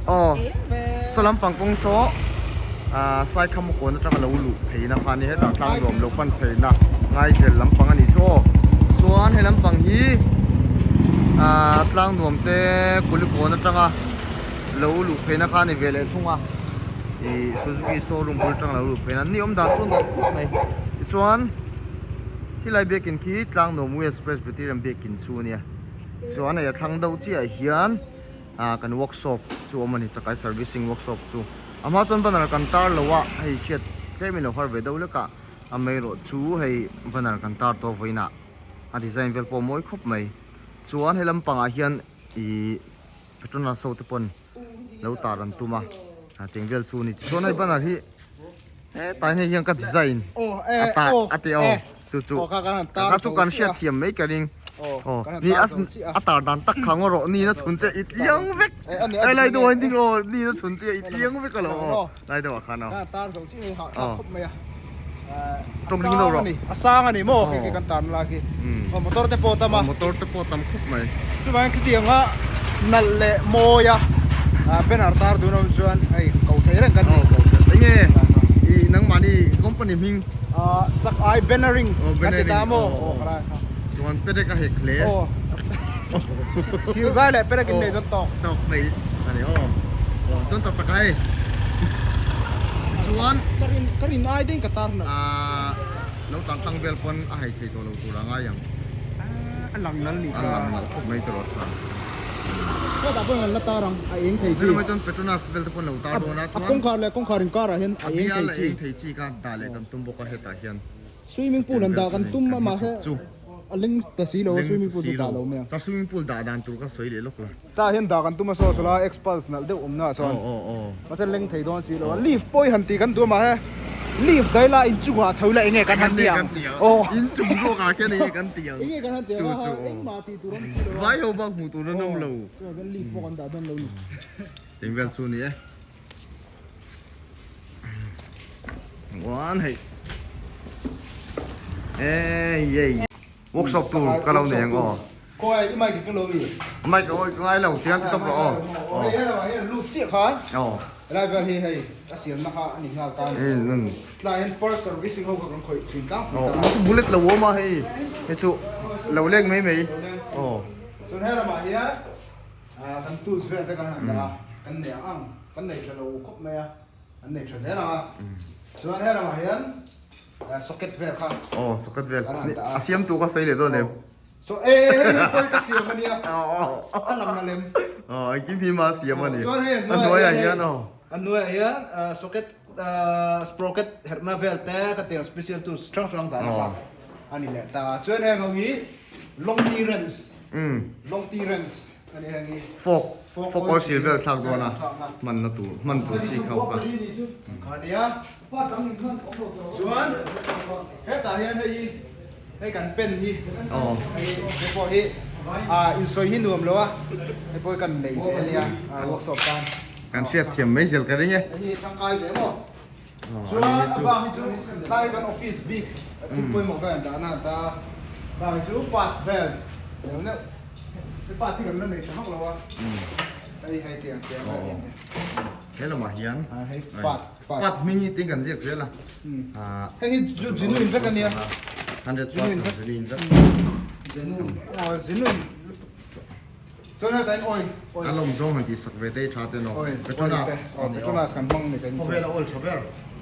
Aw saw lampang kawng saw ah Saikham kawn atanga lo luh pheina kha a ni hetah tlang nuam lo pan pheina Ngaizel lampang a nih chu aw chuan he lampang hi ah tlang nuam te Kulikawn atanga lo luh pheina kha a ni ve leh thung a ih Suzuki showroom bul atanga lo luh pheina ni awm dan chu nuam khawp mai tichuan khilai biakin khi tlang nuam West Presbyterian biakin chu a nia chuan hei a thlang deuh chiah hian. ah kan workshop chu awm a ni chakai servicing workshop chu a hma chuan banner kan tar lo a hei hriat tlem in lo har ve deuh lek a amaherawh chu hei banner kan tar tawh vawiin ah a design vel pawh a mawi khawp mai chuan he lampangah hian ihh petronas ho te pawn lo tar an tum a ah tiang vel chu a ni tichuan hei banner hi hetlai hei hian ka design a tar a ti aw. Chu chu ka chu kan hriat thiam mai ka ring. Aw ni a a tar dan tak kha ngaw rawh ni na chhun che i tliang vek. Ai lai deuh ah ding aw ni na chhun che i tliang vek alo aw lai deuh ah khan aw. Tar zo chi hei hah thlak khawp mai a. Tawng ring deuh rawh. A sang a ni maw khi khi kan tar na khi. Aw motor te pawh tam a. Motor te pawh tam khawp mai. Chuvangin khitiang a nalh leh mawi a banner tar dun awm chuan hei ko thei reng kan ni. Aw ko thei. Enge i nangmahni company hming. Ah chak ai bannering kan ti ta maw aw ka lai kha. Chuan perek a hek hle. Aw thil zai leh perek in nei chuan tawk. Tawk mai a ni aw. Aw chuan tak tak a hei. Chuan ka rin ka rin ai ding ka tar na. Ah lo tang tang vel pawn a hei thei tawh lo tur a ngai ang. A lang nal ni kha. A lang nal khawp mai tawh sa. Hetah pawh hian an la tar ang a eng thei chi. Helai chuan Petronas vel te pawh an lo tar dawn a chuan. A kawngkhar leh kawngkhar inkar ah hian a eng thei chi. A bial a eng thei chi kha dah leh kan tum bawk a hetah hian. Swimming pool an dah kan tum a mahse a leng ta si lo a swimming pool chu dah lo mai ang. Chuan swimming pool dah dan tur ka sawi leh lawk la. Tah hian dah kan tum a saw saw la Xpulse nalh deuh awmna ah sawn. Mahse leng thei dawn si lo a lift pawh i han tih kan duh a mahse lift dai la inchungah chho ila enge kan han ti ang. Aw inchung zawk ah khian enge kan ti ang. Enge kan han ti ang a engmah tih tur awm si lo a. Vai ho bak hmuh tur an awm lo. Aw chuan lift pawh kan dah dawn lo ni. Eng vel chu ni e. One hei. Ey yey. Workshop tur ka lo nei ang aw. Khawi i mic ka lo mi. Mic awi ka ngai lo tiang ti tawp rawh aw. Aw hei hei lamah hian lut chiah kha. Aw. Helai vel hi hei a siamna kha a ni nghal ta a ni. Tlai hian first servicing ho kha kan khawih thin tlangpui ta. Aw bullet lo awm a hei hei chu lo leng mai mai. Aw. Chuan hei lamah hian kan tools vel te kan han dah a kan nei ang ang kan nei tha lo khawp mai a kan nei tha zel ang a. Chuan hei lamah hian socket vel kha. Aw socket vel a siamtu kha sawi leh dawn em. So e hei hi pawh ka siam a nia a lang na lem. Aw engkim hi ma siam a ni. Chuan hei a hnuaiah hian aw. A hnuaiah hian socket sprocket herhna vel te ka tiang special tools hrang hrang dah na kha a ni leh ta. Chuan heng ho hi long T wrench long T wrench a ni heng hi. Fork fork oil seal vel thlak dawn a hman na tur hman tur chi kha kha. Kha nia. Chuan hetah hian hei hi hei kan pen hi hei hei pawh hi ah insawi hi nuam lo a hei pawh hi kan nei ve ania ah workshop tan kan hriat thiam mai zel ka ring e hei hi tangkai ve maw chuan a bang hi chu tlai kan office bik thil pawimawh vel an dahna an ta bang hi chu part vel neuh neuh hei part hi kan la nei tha vak lo a hei hei tiang tiang vel hi an ni. He lamah hian pat hming hi tin kan ziak zel a. Hei hi chu genuine vek a nia. 100% genuine vek. Genuine. Aw genuine. Chuan heta in oil. A lawm zawng han tih sak ve te hi tha te no. Petronas. Petronas kan hmang ni kan. Khawvel a oil tha ber.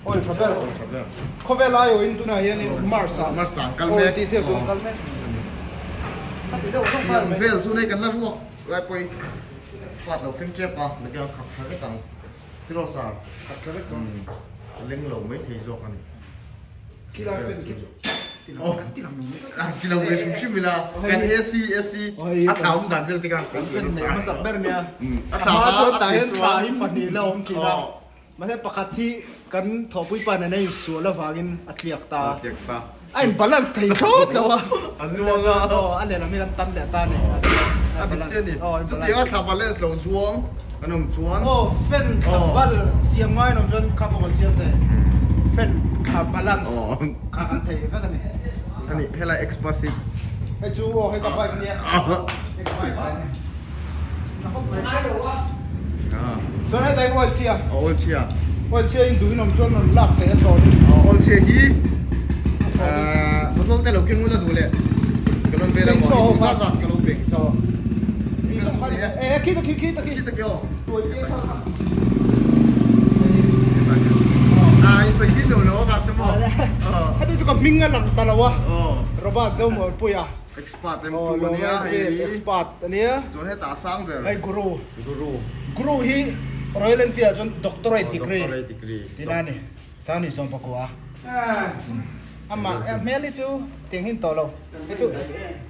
Oil tha ber. Oil tha ber. Khawvel ai awin tunah hian in Mars ah. Mars ah kal mek. Oil tih siak tun kal mek. Vel chu nei kan la ruak. Lai pawh hi fat lo thleng tep a nge a khap tha vek ang tiraw sar khap tha vek ang a leng lo mai thei zawk a ni khilai fan khi chu ti lo ve hrim hrim ila kan AC AC a thla awm dan vel te khan kan fan nei hmasak ber nia a hma chuan tah hian thla hi pahnih la awm thin a mahse pakhat hi kan thawhpui pa nena insual avangin a tliak ta a in balance thei thlawt lo a a zuang a aw a lehlam hi kan tam leh ta a ni a dik chiah a ni chutiang a thla balance lo zuang an awm chuan aw fan thla bal siam ngai an awm chuan kha pawh kan siam thei fan thla balance kha kan thei vek a ni a ni helai expert hi hei chu aw hei ka bike a nia hei ka bike a nia tha khawp mai ngai lo a. tain oil chhia. Oil chhia. Oil chhia in duhin awm chuan rawn lak theih a thlawn in. Oil chhia hi bottle te lo keng ula duh leh ka rawn vel a maw zat zat ka lo pe ang chaw. Eh khi ta khi khi ta khi. Khi ta khi aw. Tuai te kha. À i sawi hi lo lo ka chu maw. Heti chu ka hming a lang ta lo a. Robert Zomuanpuia. Expert em tu ania hei. Expert ania. Chuan hetah a sang ber. Hei Guru. Guru. Guru hi Royal Enfield ah chuan Doctorate degree. Doctorate degree. Tina a ni. Sang ni 19. Amah hmel hi chu tiang hin tawh lo. Hei chu.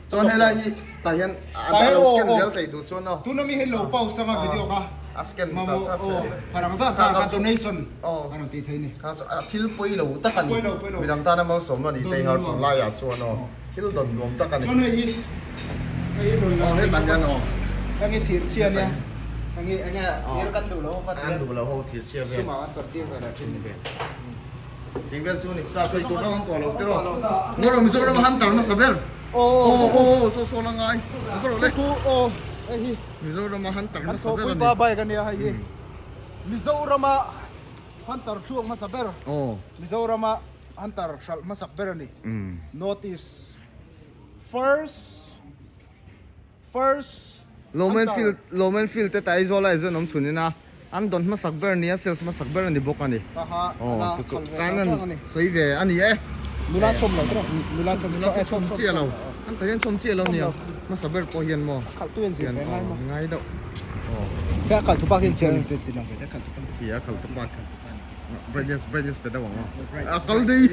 Chuan helai hi tah hian a lo scan zel thei duh chuan aw. Tuna mi hi lo pause anga video kha. A scan char char thei. Farang zat zat kha donation a rawn tih thei ni. Kha chu thil pawi lo tak a ni. Midang tana malsawmna ni te hi har tun laiah chuan aw. Thil dawn nuam tak a ni. Chuan hei hi hei hi rawn lang hetah hian aw. Heng hi thir chhia nia. Heng hi enge thir kan duh lo ho kha Kan duh lo ho thir chhia vel. Sumah kan chawp tir ve leh thin ni. Ting vel chu ni sa sawi tur rawng tawh lo tiraw. Ngaw rawh Mizoram a hunter hmasa ber. Aw aw aw saw saw la ngai. Ngaw rawh le. Khu aw hei hi. Mizoram a hunter hmasa ber a ni. Kan thawhpui pa bike a nia hei hi. Mizoram a hunter chhuak hmasa ber. Aw. Mizoram a Hunter hralh hmasak ber a ni. North East first first Lawmen field Lawmen field te Aizawl a Aizawl awm chhun ina an dawn hmasak ber nia sales hmasak ber a ni bawk a ni. Aha ala chu chu kan an sawi ve a ni e. Nula chhawm lo tawh nula chhawm nula chu chhawm chiah lo an ta hian chhawm chiah lo nia hmasa ber pawh hian maw khalh tu en zir ve ngai maw ngai deuh aw kha khalh tu pak hian siam ti lang ve te khalh tu pak ti a khalh tu pak Brightness brightness pe deuh ang aw. A kal dei.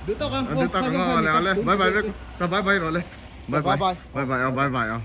Duh tak ang. Duh tak ang ale ale. Bye bye vek. Sa bye bye rawh le. Bye bye. Bye bye aw bye bye aw.